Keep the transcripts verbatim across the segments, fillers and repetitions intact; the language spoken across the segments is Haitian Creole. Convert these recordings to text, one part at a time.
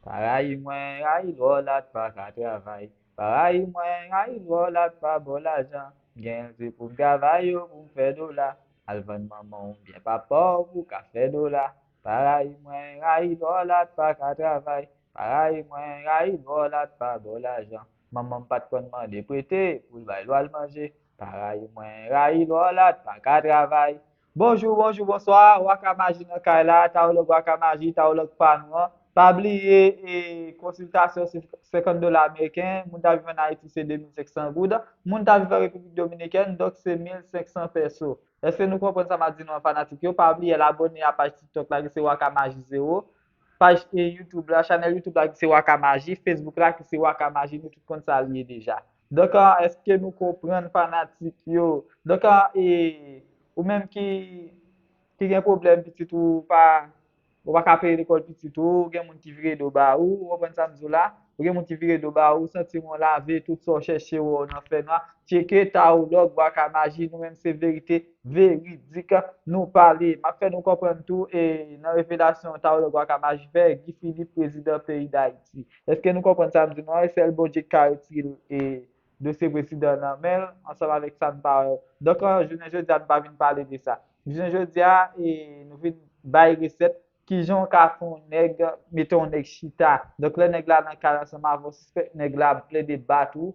Pa rayi mwen, rayi lè w la t pa ka travay. Pa rayi mwen, rayi lè w la t pa ba w lajan. M gen l se pou m travay yo pou m fè dola. Al vann manman w oubyen papa w pou w ka fè dola. Pa rayi mwen, rayi lè w la t pa ka travay. Pa rayi mwen, rayi lè w la t pa ba w lajan. Manman m pa t konn mande prete pou l bay lwa l manje. Pa rayi mwen, rayi lè w la t pa ka travay. Bonjou, bonjou, bonswa. Waka Maji nan kay la, Tarològ Waka Maji, Tarològ pa nou an. Pa bliye, e, konsiltasyon se senkant dola ameriken. Moun ta viv ann Ayiti se de mil senk san goud. Moun ta viv an Repiblik Dominikèn, donk se mil senk san pèso. Èske nou konprann sa m ap di nou an, fanatik yo? Pa bliye abòne a paj TikTok la ki se Waka Maji zewo. Paj, e, YouTube la, chanèl YouTube la ki se Waka Maji, Facebook la ki se Waka Maji, nou tout konn sa l ye deja. Donk, an, èske nou konprann, fanatik yo? Donk, an, e, ou menm ki, ki gen pwoblèm pitit ou pa, ou pa ka peye lekòl pitit ou, ou gen moun ki vire do ba ou, ou konprann sa m di w la? Ou gen moun ki vire do ba ou, ou santi w lave, tout sa w chèche w nan fènwa. Tcheke Tarològ Waka Maji, nou menm se verite veridik nou pale. M ap fè nou konprann tou, e, nan revelasyon Tarològ Waka Maji fè, Guy Philippe prezidan peyi Dayiti. Èske nou konprann sa m di nou an? E sèl Bondye ki ka retire l, e, dosye prezidan nan men l, ansanm avèk sa n pa wè. Donk, an, jounen jodi a, nou pa vin pale de sa. Jounen jodi a, e, nou vin bay resèt kijan w ka fè yon nèg, mete yon nèg chita. Donk, lè nèg la nan kay ansanm avè w, sispèk nèg la ap plede bat ou,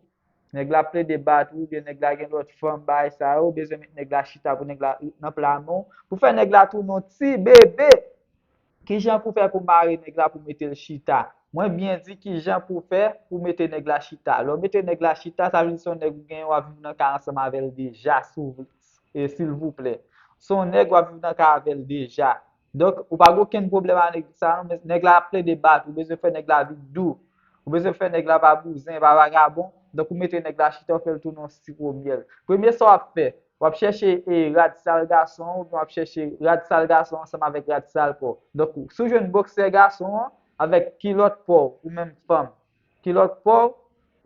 nèg la ap plede bat ou, oubyen nèg la gen lòt fanm, bagay sa yo, ou bezwen met nèg la chita pou nèg la nan pla men w, pou fè nèg la tounen yon ti bebe. Kijan pou fè pou mare nèg la pou mete l chita? Mwen byen di kijan pou fè pou mete nèg la chita. Lè w mete nèg la chita, sa vle di se yon nèg ou genyen, w ap viv nan kay ansanm avè l deja, si w vle, e, silvouplè. Se yon nèg w ap viv nan kay avè l deja. Donk, ou pa gen okenn pwoblèm a nèg sa non, men nèg la ap plede bat ou, ou bezwen fè nèg la vin dou. Ou bezwen fè nèg la pa bouzen, pa vagabon. Donk, ou mete nèg la chita, ou fè l tounen yon siwo myèl. Premye sa w ap fè, w ap chèche, e, rad sal gason an, oubyen w ap chèche rad sal gason an ansanm avèk rad sal pa w. Donk, si w jwenn bòksè gason an avèk kilòt pa w, ou menm fanm, kilòt pa w,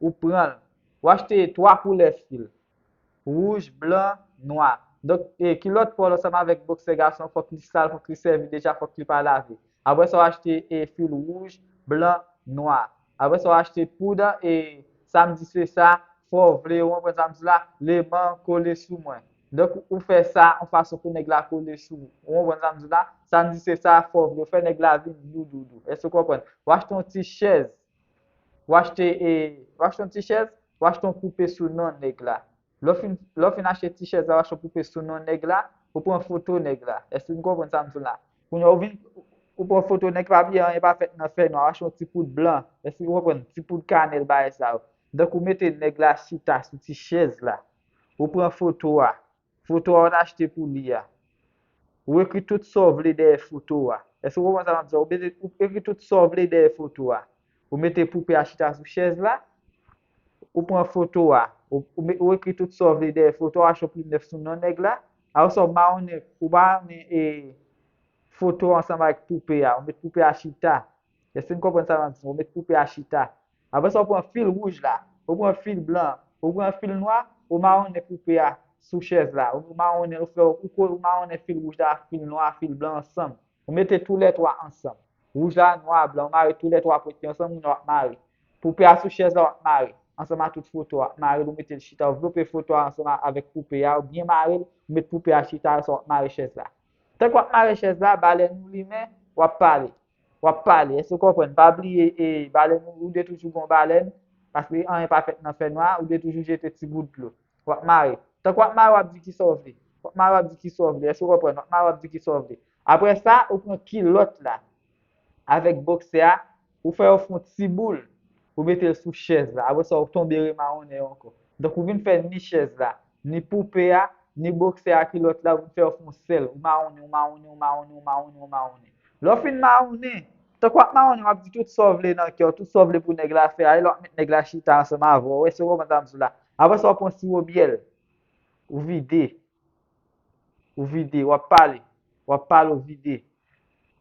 ou pran l. Ou achte twa koulè fil. Wouj, blan, nwa. Donk, e, kilòt pa w ansanm avèk bòksè gason, fòk li sal, fòk li sèvi deja, fòk li pa lave. Apre sa, w achte, e, fil wouj, blan, nwa. Apre sa, w achte poud, e, sa m di se sa, fè w vle, ou konprann sa m di la, leman kole sou mwen. Donk, ou fè sa yon fason pou nèg la kole sou ou. Ou konprann sa m di la? Sa m di se sa, fè w vle, ou fè nèg la vin dou, dou, dou. Èske w konprann? W achte yon ti chèz. W achte, e, w achte yon ti chèz, w achte yon poupe sou non nèg la. Lè w fin, lè w fin achte ti chèz la, w achte yon poupe sou non nèg la, ou pran foto nèg la. Èske nou konprann sa m di w la? Kounye a, ou vin, ou pran foto nèg, pa bliye anyen pa fèt nan fènwa, w achte yon ti poud blan. Èske nou konprann? Ti poud kanèl, bagay sa yo. Donk, ou mete nèg la chita sou ti chèz la. Ou pran foto a. Foto a w t achte pou li a. Ou ekri tout sa w vle dèyè foto a. Èske w konprann sa m ap di w? Ou mete, ou ekri tout sa w vle dèyè foto a. Ou mete poupe a chita sou chèz la. Ou pran foto a. Ou, ou, met, ou ekri tout sa w vle dèyè foto a, achte yon plim nèf sou non nèg la. Apre sa, ou mawonnen, ou mawonnen, e, foto a ansanm avèk poupe a. Ou met poupe a chita. Èske n konprann sa m ap di? Ou met poupe a chita. Apre sa, ou pran fil wouj la, ou pran fil blan, ou pran fil nwa, ou mawonnen poupe a sou chèz la. Ou mawonnen, ou fè, ou ko-, ou mawonnen fil wouj la, fil nwa, fil blan ansanm. Ou mete toulètwa ansanm. Wouj la, nwa, blan, ou mare toulètwa pwent yo ansanm, ou w ap mare. Poupe a sou chèz la, w ap mare. Ansanm ak tout foto, w ap mare l, ou mete l chita, ou vlope foto a ansanm a-, avèk poupe a, ou byen mare l, ou met poupe a chita, sa w ap mare chèz la. Tank w ap mare chèz la, balèn ou limen, w ap pale. W ap pale. Èske w konprann? Pa bliye, e, balèn ou, ou dwe toujou gon balèn, paske anyen pa fèt nan fènwa, ou dwe toujou jete ti gout dlo. W ap mare. Tank w ap mare, w ap di kisa w vle. W ap mare, w ap di kisa w vle. Èske w konprann? W ap mare, w ap di kisa w vle. Apre sa, ou pran kilòt la avèk bòksè a, ou fè yo fè yon ti boul, ou mete l sou chèz la. Apre sa, ou tonbe remawonnen yo ankò. Donk, ou vin fè ni chèz la, ni poupe a, ni bòksè a, kilòt la, ou vin fè yo fè yon sèl. Ou mawonnen, ou mawonnen, ou mawonnen, ou mawonnen, ou mawonnen. Lè w fin mawonnen, tank w ap mawonnen, w ap di tout sa w vle nan kè w, tout sa w vle pou nèg la fè a, e lè w ap met nèg la chita ansanm avè w. Èske w konprann sa m di w la? Apre sa, w pran siwo myèl, ou vide. Ou vide, w ap pale. W ap pale, ou vide.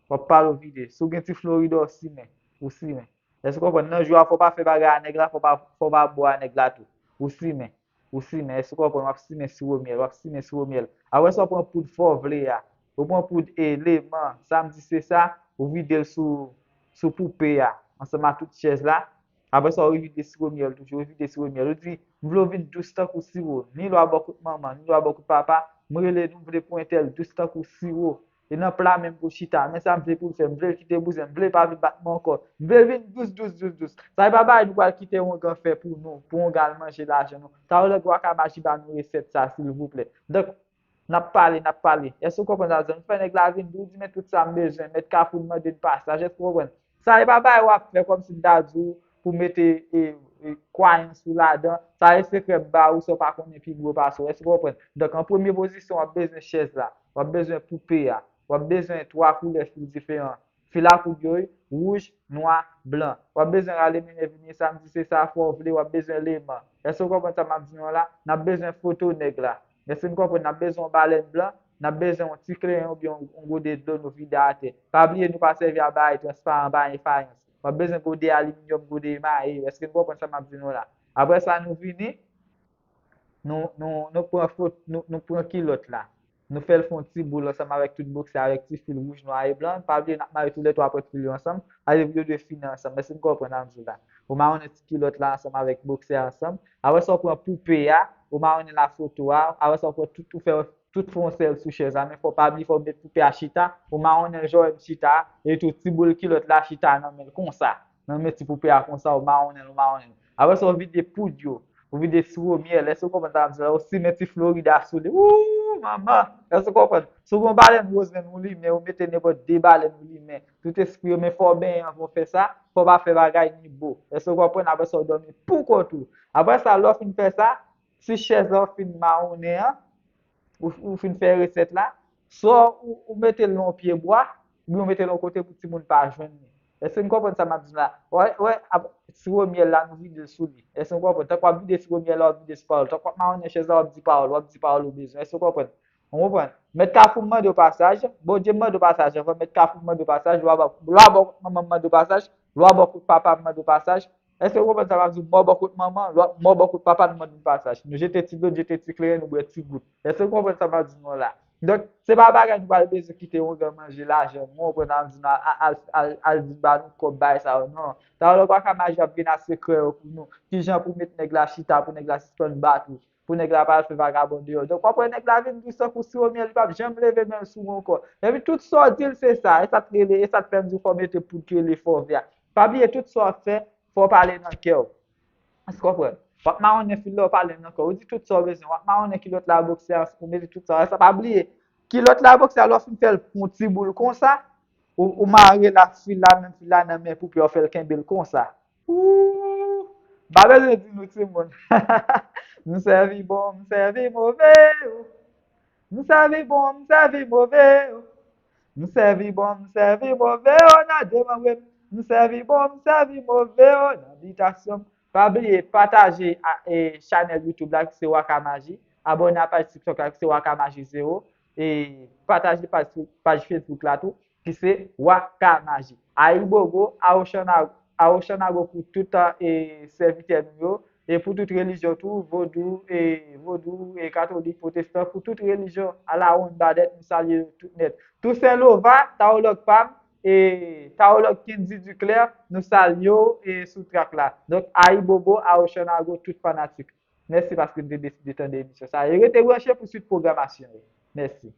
W ap pale, ou vide. Si w gen ti Florida, w simen. Ou simen. Èske w konprann? Nan jou a, fò w pa fè bagay a nèg la, fò w pa, fò w pa bwè a nèg la tou. Ou simen. Ou simen. Èske w konprann? W ap simen siwo myèl. W ap simen siwo myèl. Apre sa, w pran poud fè w vle a. Ou pran poud eleman. Sa m di se sa, ou vide l sou, sou poupe a. ansanm ak tout chèz la. Apre sa, ou revide siwo myèl toujou, ou revide siwo myèl. Ou di, m vle w vin dous tankou siwo. Ni lwa bò kot manman, ni lwa bò kot papa. M rele nou, m vle pou entèl dous tankou siwo. E nan pla menm pou chita. Men sa m vle pou l fè. M vle l kite bouzen. M vle l pa vin bat mwen ankò. M vle l vin dous, dous, dous, dous. Sa e pa bagay nou pral kite yon gang fè pou nou, pou yon gang manje lajan nou. Talè w ak Waka Maji ba nou resèt sa, silvouplè. Donk, n ap pale, n ap pale. Èske w konprann sa m di? Nou fè nèg la vin dous, di, men tout sa m bezwen. Mèt Kafou mande n pasaj. Èske w konprann? Sa e pa bagay w ap fè kòmsi m ta di w pou mete e, e, kwayans ou ladan. Sa e sekrè m ba ou, sa w pa konnen pi gwo pase w. Èske w konprann? Donk, an premye pozisyon, w ap bezwen chèz la. W ap bezwen poupe a. W ap bezwen twa koulè fil diferan. Fil a koud yo, wi, wouj, nwa, blan. W ap bezwen rale mennen vini, sa m di se sa fò w vle, w ap bezwen leman. Èske w konprann sa m ap di nou la? N ap bezwen foto nèg la. Èske n konprann? N ap bezwen yon balèn blan, n ap bezwen yon ti kleyon oubyen yon, yon gode dlo nou vide atè. Pa bliye nou pa sèvi a bagay transparan, bagay fayans. W ap bezwen gode aliminyòm, gode emaye. Èske n konprann sa m ap di nou la? Apre sa, nou vini, nou, nou, nou pran fot, nou, nou pran kilòt la. Nou fè l fè yon ti boul ansanm avèk tout boksè avèk ti fil wouj, nwa e blan. Pa bliye n ap mare toulètwa pwent fil yo ansanm. Alè yo dwe fini ansanm. Èske n konprann sa m di w la? Ou mawonnen ti kilòt la ansanm avèk boksè a ansanm. Apre sa, ou pran poupe a, ou mawonnen l a foto a. Apre sa, ou pran tout, ou fè tout fè yon sèl sou chèz la. Men fò w pa bliye, fò w met poupe a chita. Ou mawonnen l jan w wè m chita a. E tou, ti boul kilòt la chita nan men l konsa. Nan men ti poupe a konsa, ou mawonnen l, ou mawonnen l. Apre sa, ou vide poud yo. Ou vide siwo myèl. Èske w konprann sa m di la? Ou simen ti Florida sou li. Wou, manman! Èske w konprann? Si w gen yon balèn woz menm ou limen, ou mete nenpòt de balèn ou limen. Tout espri yo, men fò w benyen anvan w fè sa. Fò w pa fè bagay ni bo. Èske w konprann? Apre sa, ou dòmi pou kont ou. Apre sa, lè w fin fè sa, si chèz la w fin mawonnen an, ou, ou fin fè resèt la, swa ou, ou mete l nan yon pye bwa, oubyen ou mete l yon kote pou timoun pa jwenn li. Èske n konprann sa m ap di la? Wè, wè, ap, siwo myèl la, nou vide l sou li. Èske n konprann? Tank w ap vide siwo myèl la, w ap vide sou pawòl. Tank w ap mawonnen chèz la, w ap di pawòl, w ap di pawòl ou bezwen. Èske w konprann? Ou konprann? Mèt Kafou m mande w pasaj, Bondye m mande w pasaj, anvan Mèt Kafou m mande w pasaj, lwa bò, lwa bò kot manman m mande w pasaj, lwa bò kot papa m mande w pasaj, Èske w konprann sa m ap di w? Mò bò kot manman, lò, mò bò kot papa, nou mande n pasaj. Nou jete ti dlo, jete ti kleren, nou bwè ti gout. Èske w konprann sa m ap di nou la? Donk, se pa bagay nou pral bezwen kite yon gang manje lajan nou, w konprann sa m ap di nou, al, al, al, al di ba nou kòb bagay sa yo, non. Talè w ak Waka Maji ap vin ak sekrè yo pou nou. Kijan pou met nèg la chita, pou nèg la sispann bat ou, pou nèg la pa al fè vagabon deyò. Donk, w ap wè nèg la vin dous tankou siwo myèl, li p ap janm leve men l sou ou ankò. Epi tout sa w di l, se sa. E sa k rele, e sa k fè m di w fò w mete poud ki rele fòvè a. Pa bliye tout sa w ap fè, fò w pale nan kè w. Èske w konprann? W ap mawonnen fil la, w pale nan kè w. Ou di tout sa w bezwen. W ap mawonnen kilòt la boksè a, ou mete tout sa. Sa pa bliye. Kilòt la boksè a, lè w fin fè l yon ti boul konsa, ou, ou mare l ak fil la, menm fil la nan men poupe a, w fè l kenbe l konsa. Ooh! M pa bezwen di nou timoun. M sèvi bon, m sèvi move. M sèvi bon, m sèvi move. M sèvi bon, m sèvi move, o nan demanbre m. M sèvi bon, m sèvi move, o nan bitasyon m. Pa bliye pataje a, e, chanèl YouTube la ki se Waka Maji. Abòne a paj TikTok la ki se Waka Maji zewo. E pataje paj, paj Facebook la tou ki se Waka Maji. Ayibobo, Awochanago, Awochanago pou tout, e, sèvitè nou yo. E pou tout relijyon tou, vodou, e, vodou, e, katolik, pwotestan, pou tout relijyon, ala wonn badèt, nou salye tout nèt. Toussaint Lova, tawològ pa m, e, tawològ Kendy Duclair, nou salye w, e, sou trak la. Donk, ayibobo, Awochanago, tout fanatik. Mèsi paske n te deside tande emisyon sa. E rete branche pou swit pwogramasyon yo. Mèsi.